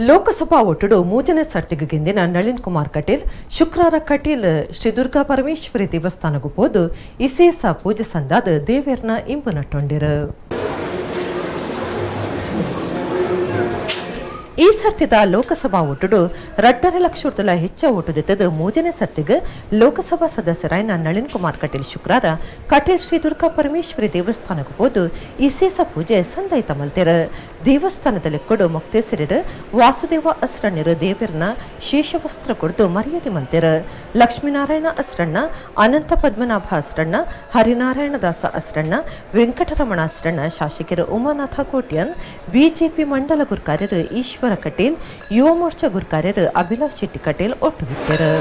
ಲೋಕಸಭಾ ಒಟ್ಟುಡು ಮೂಜನೇ ಸರ್ತಿಗ್ ಗೆಂದಿನ ನಳಿನ್ ಕುಮಾರ್ ಕಟೀಲ್ ಶುಕ್ರಾರ ಕಟೀಲ್ ಶ್ರೀ ದುರ್ಗಾ ಪರಮೇಶ್ವರಿ ದೇವಸ್ಥಾನಗ್ ಪೋದು ಇಸೇಸ ಪೂಜೆ ಸಂದಾದ್ ದೇವೆರ್ನ ಇಂಬು ನಟ್ಟೊಂಡಿರು. ಈ ಸರ್ತಿದ ಲೋಕಸಭಾ ಓಟುಡು 2.5 ಲಕ್ಷ ಹೆಚ್ಚ ಓಟು ದಿತ್ತದು ಮೂಜನೇ ಸರ್ತಿಗ್ ಲೋಕಸಭಾ ಸದಸ್ಯರಾಯನ ನಳಿನ್ ಕುಮಾರ್ ಕಟೀಲ್ ಶುಕ್ರಾರ ಕಟೀಲ್ ಶ್ರೀ ದುರ್ಗಾ ಪರಮೇಶ್ವರಿ ದೇವಸ್ಥಾನಕ್ಕೆ ಹೋದು ಇಸೇಸ ಪೂಜೆ ಸಂದಾಯಿತ ಮಲ್ತೆರು. ದೇವಸ್ಥಾನದಲ್ಲಿ ಕೊಡು ಮೊಕ್ತೇಸರಿರು ವಾಸುದೇವ ಅಸ್ರಣ್ಯರು ದೇವರನ ಶೇಷವಸ್ತ್ರ ಕೊಡ್ದು ಮರ್ಯಾದೆ ಮಲ್ತೆರು. ಲಕ್ಷ್ಮೀನಾರಾಯಣ ಅಸ್ರಣ್ಣ, ಅನಂತ ಪದ್ಮನಾಭ ಅಸ್ರಣ್ಣ, ಹರಿನಾರಾಯಣ ದಾಸ ಅಸ್ರಣ್ಣ, ವೆಂಕಟರಮಣ ಅಸ್ರಣ್ಣ, ಶಾಸಕರು ಉಮಾನಾಥ ಕೋಟ್ಯನ್, ಬಿಜೆಪಿ ಮಂಡಲ ಗುರ್ಕಾರ್ಯರು ಈಶ್ವರ ಕಟೀಲ್, ಯುವ ಮೋರ್ಚಾ ಗುರ್ಕಾರ್ಯರು ಅಭಿಲಾಷ್ ಶೆಟ್ಟಿ ಕಟೀಲ್ ಒಟ್ಟುಗಿದ್ದರು.